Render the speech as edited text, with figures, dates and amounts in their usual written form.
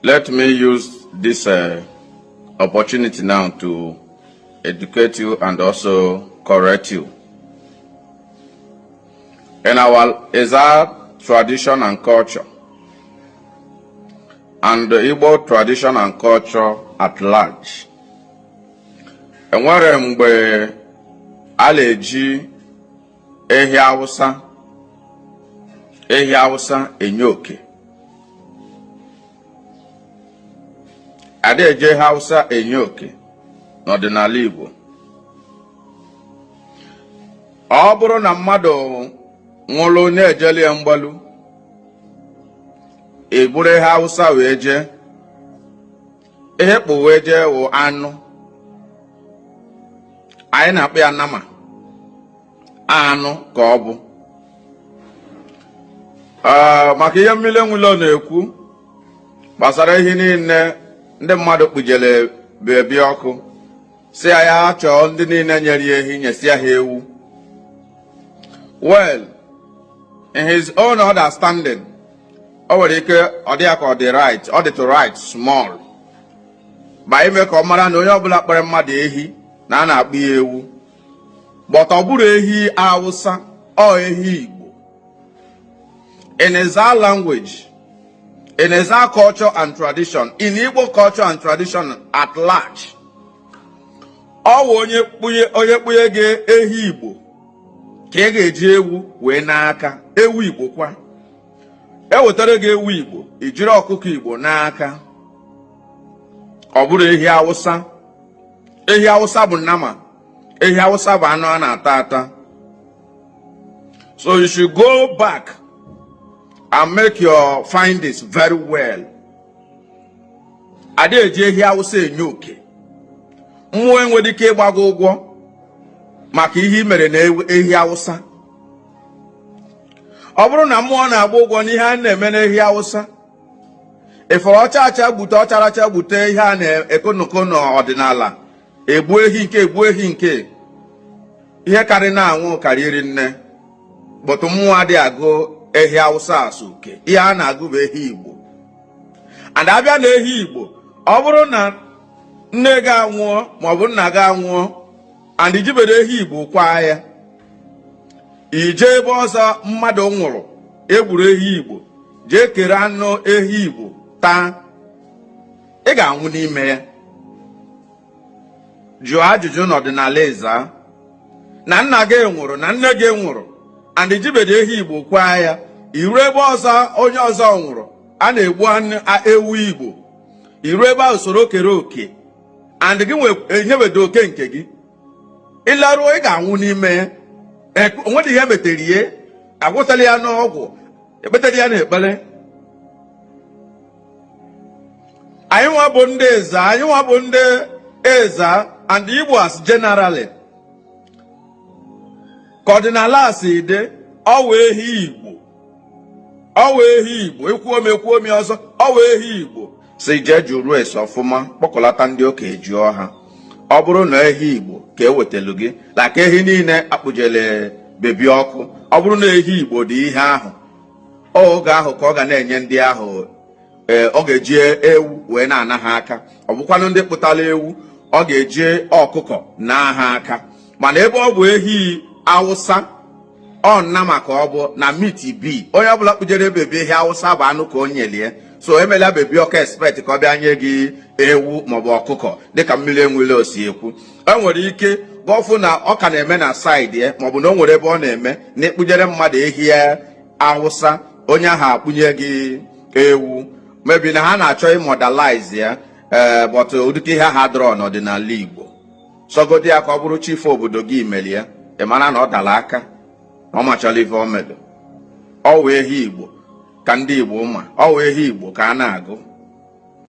Let me use this opportunity now to educate you and also correct you. In our Ezza tradition and culture, and the Igbo tradition and culture at large, enwere mgbe a na-eji ehi Awụsa enye oke. Ada eji ehi Awụsa enye oke n'ọdịnala Igbo. Ọ bụrụ na mmadụ nwụrụ na-ejeli ya mgbalu, eburu ehi Awụsa wee jee, ihe kpụ wee jee wụ anụ anyị na-akpọ ya nama, anụ ka ọ bụ. Maka ihe Mmiri Enweilo na-ekwu gbasara ihe niile ndị mmadụ kpujere Baby Ọkụ, si ya ya chọọ ndị niile nyere ya ehi, nyesịa ha ewu. Well, in his own understanding, o nwere ike ọ dị ya ka ọ dị right, ọ dịtụ right small, ba ime ka ọ mara na onye ọbụla kpere mmadụ ehi na a na-akpụ ya ewu, but ọ bụrụ ehi Awụsa, ọ ehi Igbo. In Ezza language, in Ezza culture and tradition, in Igbo culture and tradition at large, ọ wụ onye kpụnye gị ehi Igbo ka ị ga-eji ewu wee n'aka. Ewu Igbo kwa, ewetara gị ewu Igbo, i jiri ọkụkọ Igbo n'aka. Ọ bụrụ ehi Awụsa, ehi Awụsa bụ nnama, ehi Awụsa bụ anụ a na-ata ata. So you should go back and make your findings very well. Ada eji ehi Awụsa enye oke. Mmụọ enwere ike ịgba gị ụgwọ maka ihe i mere na ehi Awụsa. Ọ bụrụ na mmụọ na-agba ụgwọ n'ihe a na-eme n'ehi Awụsa, ịfọrọ ọcha acha gbute, ọcharacha gbute, ihe a na-ekonoko n'ọdịnala, egbu ehi nke, egbu ehi nke, ihe karị na-anwụ karịrị nne. But mmụọ adịghị agụ ehi Awụsa asụ oke. Ihe a na-agụ bụ ehi Igbo. And abịa na ehi Igbo, ọ bụrụ na nne gị anwụọ maọbụ nna gị anwụọ and ijibere ehi Igbo kwaa ya, ije ebe ọzọ mmadụ nwụrụ egburu ehi Igbo, jee kere anụ ehi Igbo taa, ị ga-anwụ n'ime ya. Jụọ ajụjụ n'ọdịnala Ezza, na nna gị nwụrụ, na nne gị nwụrụ and ijibere ehi Igbo kwaa ya, iru ebe ọzọ onye ọzọ nwụrụ a na-egbu ewu Igbo, iru ebe ahụ soro kere oke and gị enyebedo oke nke gị, ịlaruo ị ga-anwụ n'ime ya. Onwedị ihe metere ihe, agwụtala ya n'ọgwụ, ekpetara ya n'ekpere. Anyị nwa bụ ndị Ezza, anyị nwa bụ ndị Ezza and Igbo as generally, ka ọdịnala a si dị, ọ wụ ehi Igbo, ọ wụ ehi Igbo. Ekwuo m, ekwuo m ọzọ, ọ wụ ehi Igbo. Si jee jụrụ ese ọfụma, kpọkọlata ndị okenye, jụọ ha. Ọ bụrụ na ehi Igbo ka e wetelu gị, laka ehi niile akpụjele Baby Ọkụ, ọ bụrụ na ehi Igbo dị ihe ahụ, oge ahụ ka ọ ga na-enye ndị ahụ, ee, ọ ga-eji ewu wee na-ana ha aka. Ọ bụkwanụ ndị kpụtara ewu, ọ ga-eji ọkụkọ na ha aka. Mana ebe ọ bụ ehi Awụsa, ọ nna maka ọ bụ na meat bi onye ọbụla kpụjere Baby ehi Awụsa bụ anụ ka o nyelie. So emela Baby Ọkụ expect ka ọ bịa nye gị ewu maọbụ ọkụkọ, dịka Mmiri Enweilo si ekwu. E nwere ike gọfụ na ọ ka na-eme na side ya, maọbụ na o nwere ebe ọ na-eme na ịkpụjere mmadụ ehi Awụsa, onye ahụ akpụnye gị ewu. Maybe na ha na-achọ ịmodernize ya, ee, but ụdịka ihe ha dọrọ n'ọdịnala Igbo, sọgodi ya ka ọ bụrụ chief obodo gị imeli ya, ị mara na ọ dara aka, na ọ machala ife o medo. Ọ wụ ehi Igbo ka ndị Igbo ma, ọ wụ ehi Igbo ka a na-agụ.